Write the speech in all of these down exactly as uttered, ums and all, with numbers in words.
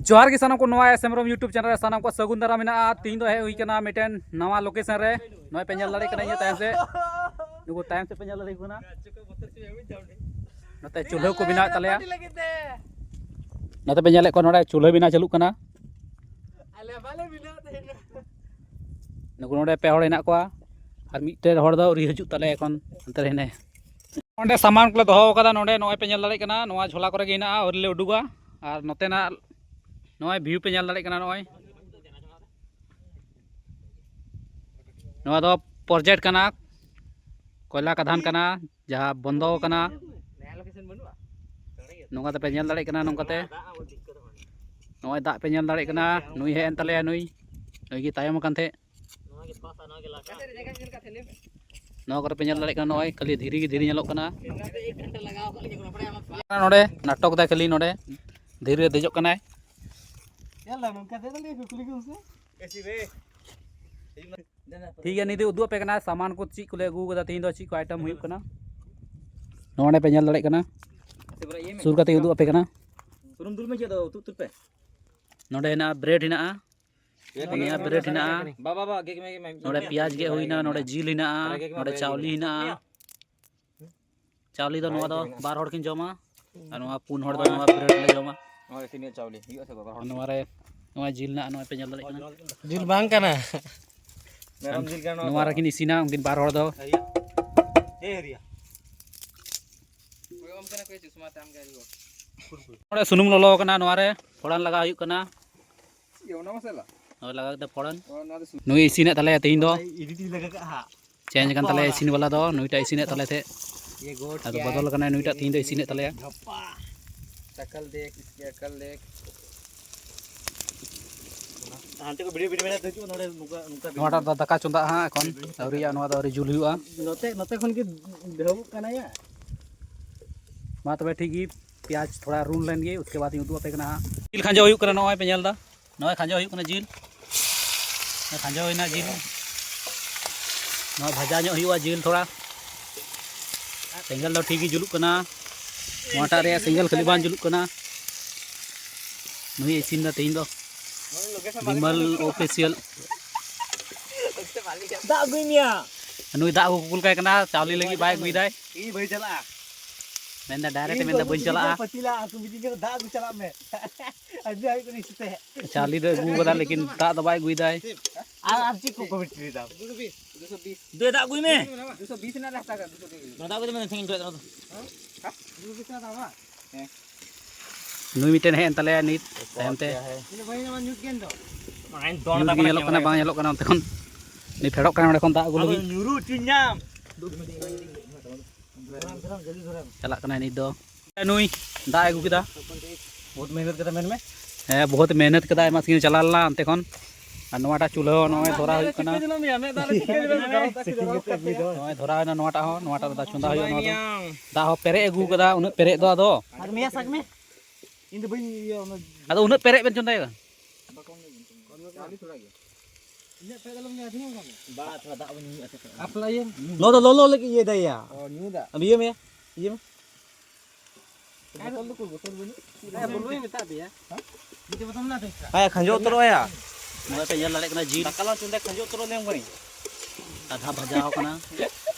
ᱡᱚᱦᱟᱨ ᱜᱮ ᱥᱟᱱᱟᱢ ᱠᱚ, ᱱᱚᱣᱟ ᱮᱥ ᱦᱮᱢᱵᱨᱚᱢ YouTube ᱪᱮᱱᱮᱞ ᱨᱮ ᱥᱟᱱᱟᱢ ᱠᱚ ᱥᱟᱹᱜᱩᱱ ᱫᱟᱨᱟᱢ ᱢᱮᱱᱟᱜᱼᱟ᱾ ᱛᱤᱦᱤᱧ ᱫᱚ ᱦᱮᱡ ᱦᱩᱭ ᱠᱟᱱᱟ ᱢᱤᱫᱴᱮᱱ ᱱᱟᱣᱟ ᱞᱳᱠᱮᱥᱚᱱ ᱨᱮ᱾ ᱱᱚᱜᱼᱚᱭ ᱯᱮ ᱧᱮᱞ ᱫᱟᱲᱮᱭᱟᱜ ᱠᱟᱱᱟ ᱤᱧᱟᱹᱜ ᱛᱟᱭᱚᱢ ᱥᱮᱫ, ᱱᱩᱠᱩ ᱛᱟᱭᱚᱢ ᱥᱮᱫ ᱯᱮ ᱧᱮᱞ ᱫᱟᱲᱮᱭᱟᱠᱚ ᱠᱟᱱᱟ᱾ ᱱᱚᱛᱮ ᱪᱩᱞᱦᱟᱹ ᱠᱚ ᱵᱮᱱᱟᱣᱮᱫ ᱛᱟᱞᱮᱭᱟ᱾ ᱱᱚᱛᱮ ᱯᱮ ᱧᱮᱞᱮᱫ ᱠᱚᱣᱟ, ᱱᱚᱰᱮ ᱪᱩᱞᱦᱟᱹ ᱵᱮᱱᱟᱣ ᱪᱟᱹᱞᱩᱜ ᱠᱟᱱᱟ᱾ ᱱᱩᱠᱩ ᱱᱚᱰᱮ ᱯᱮ ᱦᱚᱲ ᱦᱮᱱᱟᱜ ᱠᱚᱣᱟ, ᱟᱨ ᱢᱤᱫᱴᱮᱱ ᱦᱚᱲ ᱫᱚ ᱟᱹᱣᱨᱤ ᱦᱤᱡᱩᱜ ᱛᱟᱞᱮᱭᱟ, ᱮᱠᱷᱚᱱ ᱦᱟᱱᱛᱮ ᱨᱮ ᱦᱮᱱᱟᱭᱟ᱾ ᱱᱚᱸᱰᱮ ᱥᱟᱢᱟᱱ ᱠᱚᱞᱮ ᱫᱚᱦᱚ ᱟᱠᱟᱫᱟ᱾ ᱱᱚᱸᱰᱮ ᱱᱚᱜᱼᱚᱭ ᱯᱮ ᱧᱮᱞ ᱫᱟᱲᱮᱭᱟᱜ ᱠᱟᱱᱟ, ᱱᱚᱣᱟ ᱡᱷᱚᱞᱟ ᱠᱚᱨᱮ ᱜᱮ ᱦᱮᱱᱟᱜᱼᱟ, ᱟᱹᱣᱨᱤ ᱞᱮ ᱩᱰᱩᱠᱟ᱾ ᱟᱨ ᱱᱚᱛᱮᱱᱟᱜ ᱱᱚᱜᱼᱚᱭ ᱵᱷᱤᱭᱩ ᱯᱮ ᱧᱮᱞ ᱫᱟᱲᱮᱭᱟᱜ ᱠᱟᱱᱟ᱾ ᱱᱚᱜᱼᱚᱭ ᱱᱚᱣᱟ ᱫᱚ ᱯᱨᱚᱡᱮᱠᱴ ᱠᱟᱱᱟ, ᱠᱚᱭᱞᱟ ᱠᱟᱫᱷᱟᱱ ᱠᱟᱱᱟ, ᱡᱟᱦᱟᱸ ᱵᱚᱱᱫᱚ ᱟᱠᱟᱱᱟ᱾ ᱱᱚᱝᱠᱟ ᱛᱮᱯᱮ ᱧᱮᱞ ᱫᱟᱲᱮᱭᱟᱜ ᱠᱟᱱᱟ, ᱱᱚᱝᱠᱟᱛᱮ ᱱᱚᱜᱼᱚᱭ ᱫᱟᱜ ᱯᱮ ᱧᱮᱞ ᱫᱟᱲᱮᱭᱟᱜ ᱠᱟᱱᱟ᱾ ᱱᱩᱭ ᱦᱮᱡ ᱮᱱ ᱛᱟᱞᱮᱭᱟ, ᱱᱩᱭ ᱱᱩᱭ ᱜᱮ ᱛᱟᱭᱚᱢ ᱟᱠᱟᱱ ᱛᱟᱦᱮᱸᱫ᱾ ᱱᱚᱣᱟ ᱠᱚᱨᱮ ᱯᱮ ᱧᱮᱞ ᱫᱟᱲᱮᱭᱟᱜ ᱠᱟᱱᱟ, ᱱᱚᱜᱼᱚᱭ ᱠᱷᱟᱹᱞᱤ ᱫᱷᱤᱨᱤ ᱜᱮ ᱫᱷᱤᱨᱤ ᱧᱮᱞᱚᱜ ᱠᱟᱱᱟ᱾ ᱱᱚᱰᱮ ᱱᱟᱴᱚᱠ ᱫᱟᱭ ᱠᱷᱟᱹᱞᱤ, ᱱᱚᱰᱮ ᱫᱷᱤᱨᱤ ᱨᱮ ᱫᱮᱡᱚᱜ ᱠᱟᱱᱟᱭ᱾ ᱴᱷᱤᱠ ᱜᱮᱭᱟ, ᱱᱤᱛ ᱩᱫᱩᱜ ᱟᱯᱮ ᱠᱟᱱᱟ ᱥᱟᱢᱟᱱ ᱠᱚ ᱪᱮᱫ ᱠᱚᱞᱮ ᱟᱹᱜᱩ ᱠᱟᱫᱟ ᱛᱮᱦᱮᱧ ᱫᱚ, ᱪᱮᱫ ᱠᱚ ᱟᱭᱴᱮᱢ ᱦᱩᱭᱩᱜ ᱠᱟᱱᱟ᱾ ᱱᱚᱰᱮ ᱯᱮ ᱧᱮᱞ ᱫᱟᱲᱮᱭᱟᱜ ᱠᱟᱱᱟ, ᱥᱩᱨ ᱠᱟᱛᱮ ᱩᱫᱩᱜ ᱟᱯᱮ ᱠᱟᱱᱟ᱾ ᱥᱩᱱᱩᱢ ᱫᱩᱞ ᱢᱮ, ᱪᱮᱫ ᱫᱚ ᱩᱛᱩ ᱩᱛᱩ ᱯᱮ᱾ ᱱᱚᱰᱮ ᱦᱮᱱᱟᱜᱼᱟ ᱵᱨᱮᱰ ᱦᱮᱱᱟᱜᱼᱟ, ᱱᱤᱭᱟᱹ ᱵᱨᱮᱰ ᱦᱮᱱᱟᱜᱼᱟ᱾ ᱵᱟ, ᱵᱟ, ᱵᱟ, ᱜᱮᱜ ᱢᱮ, ᱜᱮᱜ ᱢᱮ᱾ ᱱᱚᱰᱮ ᱯᱮᱸᱭᱟᱡᱽ ᱜᱮᱫ ᱦᱩᱭᱱᱟ, ᱱᱚᱰᱮ ᱡᱤᱞ ᱦᱮᱱᱟᱜᱼᱟ, ᱱᱚᱰᱮ ᱪᱟᱣᱞᱮ ᱦᱮᱱᱟᱜᱼᱟ᱾ ᱪᱟᱣᱞᱮ ᱫᱚ ᱱᱚᱣᱟ ᱫᱚ ᱵᱟᱨ ᱦᱚᱲ ᱠᱤᱱ ᱡᱚᱢᱟ, ᱟᱨ ᱱᱚᱣᱟ ᱯᱩᱱ ᱦᱚᱲ ᱫᱚ ᱱᱚᱣᱟ ᱵᱨᱮᱰ ᱞᱮ ᱡᱚᱢᱟ᱾ ᱱᱚᱣᱟ ᱤᱥᱤᱱ ᱦᱩᱭᱩᱜᱼᱟ ᱪᱟᱣᱞᱮ, ᱦᱩᱭᱩᱜᱼᱟ ᱥᱮ ᱵᱟᱵᱟ? ᱱᱚᱣᱟ ᱨᱮ ᱱᱚᱣᱟ ᱡᱤᱞ ᱦᱮᱱᱟᱜᱼᱟ, ᱱᱚᱣᱟ ᱯᱮ ᱧᱮᱞ ᱫᱟᱲᱮᱭᱟᱜ ᱠᱟᱱᱟ᱾ ᱡᱤᱞ ᱵᱟᱝ ᱠᱟᱱᱟ᱾ ᱢᱮᱨᱚᱢ ᱡᱤᱞ ᱠᱟᱱᱟ ᱱᱚᱣᱟ ᱱᱚᱣᱟ ᱫᱚ᱾ ᱨᱮᱠᱤᱱ ᱤᱥᱤᱱᱟ ᱩᱱᱠᱤᱱ ᱵᱟᱨ ᱦᱚᱲ ᱫᱚ᱾ ᱦᱮᱨᱤᱭᱟ᱾ ᱮ ᱦᱮᱨᱤᱭᱟ᱾ ᱱᱚᱰᱮ ᱥᱩᱱᱩᱢ ᱞᱚᱞᱚ ᱟᱠᱟᱱᱟ, ᱱᱚᱣᱟ ᱨᱮ ᱯᱷᱚᱲᱟᱱ ᱞᱟᱜᱟᱣ ᱦᱩᱭᱩᱜ ᱠᱟᱱᱟ᱾ ᱦᱳᱭ, ᱞᱟᱜᱟᱣ ᱠᱟᱛᱮ ᱯᱷᱚᱲᱟᱱ᱾ ᱱᱩᱭ ᱤᱥᱤᱱᱮᱫ ᱛᱟᱞᱮᱭᱟ ᱛᱮᱦᱮᱧ ᱫᱚ᱾ ᱪᱮᱧᱡᱽ ᱟᱠᱟᱱ ᱛᱟᱞᱮᱭᱟ ᱤᱥᱤᱱ ᱵᱟᱞᱟ ᱫᱚ, ᱱᱩᱭᱴᱟᱜ ᱤᱥᱤᱱᱮᱫ ᱛᱟᱞᱮ ᱛᱟᱦᱮᱸᱫ᱾ ᱟᱫᱚ ᱵᱚᱫᱚᱞ ᱟᱠᱟᱱᱟᱭ, ᱱᱩᱭᱴᱟᱜ ᱛᱮᱦᱮᱧ ᱫᱚ ᱤᱥᱤᱱᱮᱫ ᱛᱟᱞᱮᱭᱟ᱾ ᱥᱟᱠᱟᱞ ᱫᱮᱠᱷ, ᱤᱥᱠᱤ ᱟᱠᱟᱞ ᱫᱮᱠᱷ᱾ ᱦᱟᱱᱛᱮ ᱠᱚ ᱵᱷᱤᱰᱤᱭᱳ, ᱵᱷᱤᱰᱤᱭᱳ ᱵᱮᱱᱟᱣ ᱛᱮ ᱦᱤᱡᱩᱜᱼᱟ, ᱱᱚᱰᱮ ᱱᱚᱝᱠᱟ, ᱱᱚᱝᱠᱟ ᱵᱷᱤᱰᱤᱭᱳ᱾ ᱱᱚᱣᱟᱴᱟᱜ ᱫᱚ ᱫᱟᱠᱟ ᱪᱚᱸᱫᱟᱜ ᱦᱟᱸᱜ, ᱮᱠᱷᱚᱱ ᱟᱹᱣᱨᱤᱭᱟᱜᱼᱟ, ᱱᱚᱣᱟ ᱫᱚ ᱟᱹᱣᱨᱤ ᱡᱩᱞ ᱦᱩᱭᱩᱜᱼᱟ᱾ ᱱᱚᱛᱮ, ᱱᱚᱛᱮ ᱠᱷᱚᱱ ᱜᱮ ᱮᱦᱚᱵᱚᱜ ᱠᱟᱱᱟ ᱭᱟ᱾ ᱢᱟ ᱛᱚᱵᱮ ᱴᱷᱤᱠ ᱜᱮ, ᱯᱮᱸᱭᱟᱡᱽ ᱛᱷᱚᱲᱟ ᱨᱩᱱ ᱞᱮᱱ ᱜᱮ, ᱩᱥᱠᱮ ᱵᱟᱫ ᱤᱧ ᱩᱫᱩᱜ ᱟᱯᱮ ᱠᱟᱱᱟ ᱦᱟᱸᱜ᱾ ᱡᱤᱞ ᱠᱷᱟᱸᱡᱚ ᱦᱩᱭᱩᱜ ᱠᱟᱱᱟ, ᱱᱚᱜᱼᱚᱭ ᱯᱮ ᱧᱮᱞ ᱮᱫᱟ, ᱱᱚᱜᱼᱚᱭ ᱠᱷᱟᱸᱡᱚ ᱦᱩᱭᱩᱜ ᱠᱟᱱᱟ ᱡᱤᱞ᱾ ᱱᱚᱜᱼᱚᱭ ᱠᱷᱟᱸᱡᱚ ᱦᱩᱭᱱᱟ ᱡᱤᱞ᱾ ᱱᱚᱣᱟ ᱵᱷᱟᱡᱟ ᱧᱚᱜ ᱦᱩᱭᱩᱜᱼᱟ ᱡᱤᱞ ᱛᱷᱚᱲᱟ᱾ ᱥᱮᱸᱜᱮᱞ ᱫᱚ ᱴᱷᱤᱠ ᱜᱮ ᱡᱩᱞᱩᱜ ᱠᱟᱱᱟ, ᱱᱚᱣᱟᱴᱟᱜ ᱨᱮᱭᱟᱜ ᱥᱮᱸᱜᱮᱞ ᱠᱷᱟᱹᱞᱤ ᱵᱟᱝ ᱡᱩᱞᱩᱜ ᱠᱟᱱᱟ᱾ ᱱᱩᱭ ᱤᱥᱤᱱ ᱫᱟ ᱛᱮᱦᱮᱧ ᱫᱚ ᱵᱤᱢᱚᱞ ᱚᱯᱷᱤᱥᱤᱭᱟᱞ᱾ ᱫᱟᱜ ᱟᱹᱜᱩᱭ ᱢᱮᱭᱟ᱾ ᱱᱩᱭ ᱫᱟᱜ ᱟᱹᱜᱩ ᱠᱚ ᱠᱩᱞ ᱠᱟᱭ ᱠᱟᱱᱟ, ᱪᱟᱣᱞᱮ ᱞᱟᱹᱜᱤᱫ ᱵᱟᱭ ᱟᱹᱜᱩᱭᱮᱫᱟᱭ᱾ ᱤᱧ ᱵᱟᱹᱧ ᱪᱟᱞᱟᱜᱼᱟ᱾ ᱢᱮᱱᱫᱟ ᱰᱟᱭᱨᱮᱠᱴ, ᱤᱧ ᱢᱮᱱᱫᱟ ᱵᱟᱹᱧ ᱪᱟᱞᱟᱜᱼᱟ᱾ ᱯᱟᱹᱛᱤᱞᱟ ᱟᱨ ᱠᱚ ᱢᱤᱛᱟᱹᱧ ᱠᱟᱱᱟ, "ᱫᱟᱜ ᱟᱹᱜᱩ ᱪᱟᱞᱟᱜ ᱢᱮ᱾" ᱟᱹᱰᱤ ᱟᱹᱭᱩᱵ ᱠᱟᱱᱟ ᱤᱥᱤᱱ ᱛᱮ᱾ ᱪᱟᱣᱞᱮ ᱫᱚ ᱟᱹᱜᱩ ᱠᱟᱫᱟ, ᱞᱮᱠᱤᱱ ᱫᱟᱜ ᱫᱚ ᱵᱟᱭ ᱟᱹᱜᱩᱭᱮᱫᱟᱭ᱾ ᱟᱨ, ᱟᱨ ᱪᱮᱫ ᱠᱚ ᱠᱚ ᱵᱤᱴᱨᱤ ᱫᱟᱢ? ᱫᱩ ᱫᱟᱜ ᱟᱹᱜᱩᱭ ᱢᱮ᱾ ᱫᱩᱥᱚ ᱵᱤᱥ ᱨᱮᱱᱟᱜ ᱨᱟᱥᱛᱟ ᱠᱟᱱᱟ, ᱫᱩᱥᱚ ᱵᱤᱥ᱾ ᱱᱚᱣᱟ ᱫᱟᱜ ᱟᱹᱜᱩᱭ ᱢᱮ, ᱥᱟᱺᱜᱤᱧ ᱠᱷᱚᱱ ᱫᱚ᱾ ᱦᱮᱸ? ᱫᱩᱥᱚ ᱵᱤᱥ ᱨᱮᱱᱟᱜ ᱫᱟᱢ ᱵᱟᱝ? ᱦᱮᱸ᱾ ᱱᱩᱭ ᱢᱤᱫᱴᱮᱱ ᱦᱮᱡ ᱮᱱ ᱛᱟᱞᱮᱭᱟ ᱱᱤᱛ ᱛᱟᱭᱚᱢ ᱛᱮ᱾ ᱤᱧ ᱫᱚ ᱵᱟᱹᱧ ᱧᱟᱢᱟ, ᱧᱩᱛ ᱜᱮ ᱮᱱ ᱫᱚ᱾ ᱧᱩᱛ ᱜᱮ ᱧᱮᱞᱚᱜ ᱠᱟᱱᱟ, ᱵᱟᱝ ᱧᱮᱞᱚᱜ ᱠᱟᱱᱟ ᱚᱱᱛᱮ ᱠᱷᱚᱱ᱾ ᱱᱩᱭ ᱯᱷᱮᱰᱚᱜ ᱠᱟᱱᱟ ᱚᱸᱰᱮ ᱠᱷᱚᱱ ᱫᱟᱜ ᱟᱹᱜᱩ ᱞᱟᱹᱜᱤᱫ᱾ ᱧᱩᱨᱩ ᱪᱤᱧᱟᱢ᱾ ᱪᱟᱞᱟᱜ ᱠᱟᱱᱟᱭ ᱱᱤᱛ ᱫᱚ᱾ ᱱᱩᱭ ᱫᱟᱜ ᱮ ᱟᱹᱜᱩ ᱠᱮᱫᱟ᱾ ᱵᱚᱦᱩᱛ ᱢᱮᱦᱱᱚᱛ ᱠᱟᱛᱮ ᱢᱮᱱ ᱢᱮ᱾ ᱦᱮᱸ, ᱵᱚᱦᱩᱛ ᱢᱮᱦᱱᱚᱛ ᱠᱟᱫᱟ, ᱟᱭᱢᱟ ᱥᱟᱺᱜᱤᱧ ᱪᱟᱞᱟᱣ ᱞᱮᱱᱟ ᱚᱱᱛᱮ ᱠᱷᱚᱱ᱾ ᱟᱨ ᱱᱚᱣᱟᱴᱟᱜ ᱪᱩᱞᱦᱟᱹ ᱦᱚᱸ ᱱᱚᱜᱼᱚᱭ ᱫᱷᱚᱨᱟᱣ ᱦᱩᱭᱩᱜ ᱠᱟᱱᱟ᱾ ᱱᱚᱜᱼᱚᱭ ᱫᱷᱚᱨᱟᱣ ᱮᱱᱟ ᱱᱚᱣᱟᱴᱟᱜ ᱦᱚᱸ, ᱱᱚᱣᱟᱴᱟᱜ ᱨᱮ ᱫᱟᱜ ᱪᱚᱸᱫᱟ ᱦᱩᱭᱩᱜᱼᱟ᱾ ᱱᱚᱣᱟ ᱫᱚ ᱫᱟᱜ ᱦᱚᱸ ᱯᱮᱨᱮᱡ ᱟᱹᱜᱩ ᱠᱟᱫᱟ, ᱩᱱᱟᱹᱜ ᱯᱮᱨᱮᱡ ᱫᱚ ᱟᱫᱚ᱾ ᱟᱨ ᱢᱮᱭᱟ ᱥᱟᱵ ᱢᱮ᱾ ᱤᱧ ᱫᱚ ᱵᱟᱹᱧ ᱤᱭᱟᱹ ᱚᱱᱟ᱾ ᱟᱫᱚ ᱩᱱᱟᱹᱜ ᱯᱮᱨᱮᱡ ᱵᱮᱱ ᱪᱚᱸᱫᱟᱭᱟ? ᱤᱧᱟᱹᱜ ᱯᱮᱨᱮᱡ ᱫᱚ ᱟᱞᱚᱢ ᱧᱩᱭᱟ, ᱴᱷᱤᱠ ᱜᱮᱭᱟ? ᱵᱟ, ᱛᱷᱚᱲᱟ ᱫᱟᱜ ᱵᱚᱱ ᱧᱩᱭᱟ ᱥᱮ᱾ ᱟᱯᱞᱟ ᱤᱭᱟᱹ᱾ ᱱᱚᱣᱟ ᱫᱚ ᱞᱚᱞᱚ ᱞᱟᱹᱜᱤᱫ ᱤᱭᱟᱹ ᱫᱟᱭᱟ᱾ ᱚ, ᱧᱩ ᱫᱟᱜ᱾ ᱟᱢ ᱤᱭᱟᱹ ᱢᱮ, ᱤᱭᱟᱹ ᱢᱮ᱾ ᱵᱚᱛᱚᱞ ᱫᱚ ᱠᱚ ᱵᱚᱛᱚᱞ ᱵᱟᱹᱱᱩᱜ᱾ ᱦᱮᱸ, ᱵᱚᱞᱚᱭ ᱢᱮᱛᱟᱜ ᱯᱮᱭᱟ᱾ ᱦᱮᱸ? ᱢᱤᱫᱴᱮᱡ ᱵᱚᱛᱚᱞ ᱢᱮᱱᱟᱜ ᱛᱤᱧ ᱠᱷᱟᱡ᱾ ᱦᱮᱸ, ᱠᱷᱟᱸᱡᱚ ᱩᱛᱟᱹᱨᱚᱜ ᱟᱭᱟ᱾ ᱱᱚᱜᱼᱚᱭ ᱯᱮ ᱧᱮᱞ ᱫᱟᱲᱮᱭᱟᱜ ᱠᱟᱱᱟ ᱡᱤᱞ᱾ ᱫᱟᱠᱟ ᱞᱟᱝ ᱪᱚᱸᱫᱟᱭᱟ, ᱠᱷᱟᱸᱡᱚ ᱩᱛᱟᱹᱨᱚᱜ ᱞᱟᱹᱭᱟᱢ ᱠᱟᱹᱱᱟᱹᱧ᱾ ᱟᱫᱷᱟ ᱵᱷᱟᱡᱟ ᱟᱠᱟᱱᱟ᱾